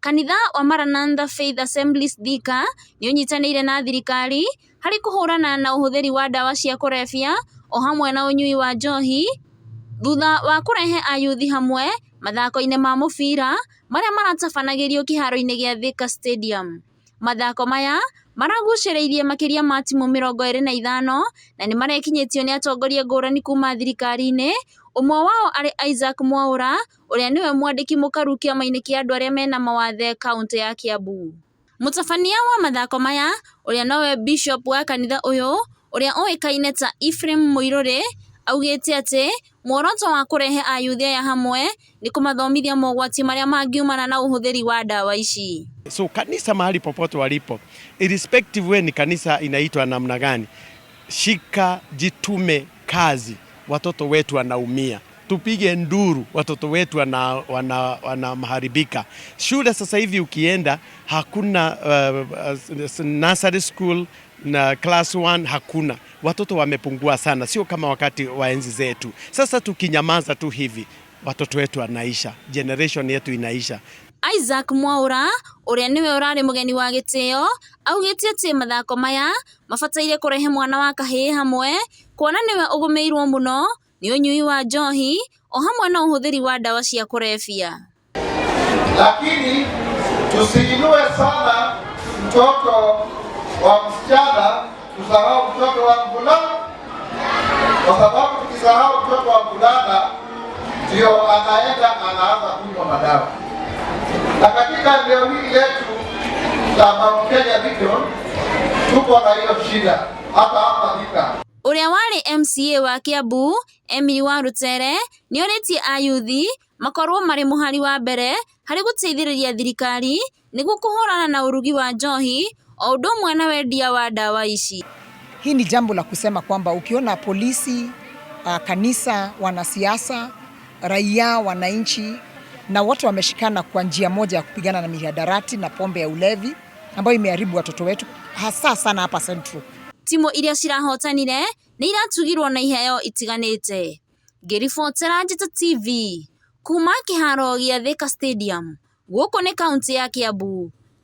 Kanitha wa Maranatha Faith Assemblies Thika nĩ ũnyitanĩire na thirikari harĩ kũhũrana na ũhũthĩri wa ndawa cia kũrebia o hamwe na ũnyui wa njohi thutha wa kũrehe ayuthi hamwe mathako-inĩ ma mũbira marĩa maratabanagĩrio kĩharo-inĩ gĩa Thika Stadium. Mathako maya maragucĩrĩirie makĩria ma timũ 25 na nĩ marekinyĩtio nĩ atongoria ngũrani kuma thirikari-inĩ, ũmwe wao arĩ Isaac Mwaura ũrĩa nĩwe mwandĩki mũkaru kĩama-inĩ kĩa andũ arĩa mena mawathe kaũntĩ ya Kiambu. Mũtabania wa mathako maya ũrĩa nowe bishop wa kanitha ũyũ ũrĩa ũĩkaine ta Ephraim Muiruri augĩte atĩ muoroto wa kũrehe ayuthi aya hamwe nĩ kũmathomithia mogwati marĩa mangiumana na ũhũthĩri wa ndawa ici. So kanisa mahali popote walipo, irrespective we ni kanisa inaitwa namna gani, shika, jitume kazi, watoto wetu wanaumia. Tupige nduru, watoto wetu wanaharibika. Shule sasa hivi ukienda hakuna nursery school na class 1 hakuna, watoto wamepungua sana, sio kama wakati wa enzi zetu. Sasa tukinyamaza tu hivi, watoto wetu wanaisha, generation yetu inaisha. Isaac Mwaura ũrĩa nĩwe ũrarĩ mũgeni wa gĩtĩo augĩte atĩ mathako maya mabataire kũrehe mwana wa kahĩĩ hamwe kuona nĩwe ũgũmĩirwo mũno nĩ ũnyui wa njohi o hamwe na ũhũthĩri wa ndawa cia kũrebia. Lakini tusiinue sana mtoto wa msichana, tusahau mtoto wa mvulana, kwa sababu tukisahau mtoto wa mvulana ndio anaenda anaanza kunywa madawa. Na katika eneo hili letu la Mount Kenya Region tuko na hiyo shida hata hapa Thika. Ũrĩa warĩ MCA wa Kiambu Emily Warutere nĩorĩtie ayuthi makorwo marĩ mũhari wa mbere harĩ gũteithĩrĩria thirikari nĩguo kũhũrana na ũrugi wa njohi o ũndũ ũmwe na wendia wa ndawa ici. Hii ni jambo la kusema kwamba ukiona polisi, kanisa, wanasiasa, raia, wananchi na wote wameshikana kwa njia moja ya kupigana na mihadarati na pombe ya ulevi ambayo imeharibu watoto wetu hasa sana hapa Central. Timu iria cirahotanire nĩ iratugirwo na iheo itiganĩte. Ngĩribotera Njata TV kuma kĩharo gĩa Thika Stadium, gũkũ nĩ kaũntĩ ya Kiambu.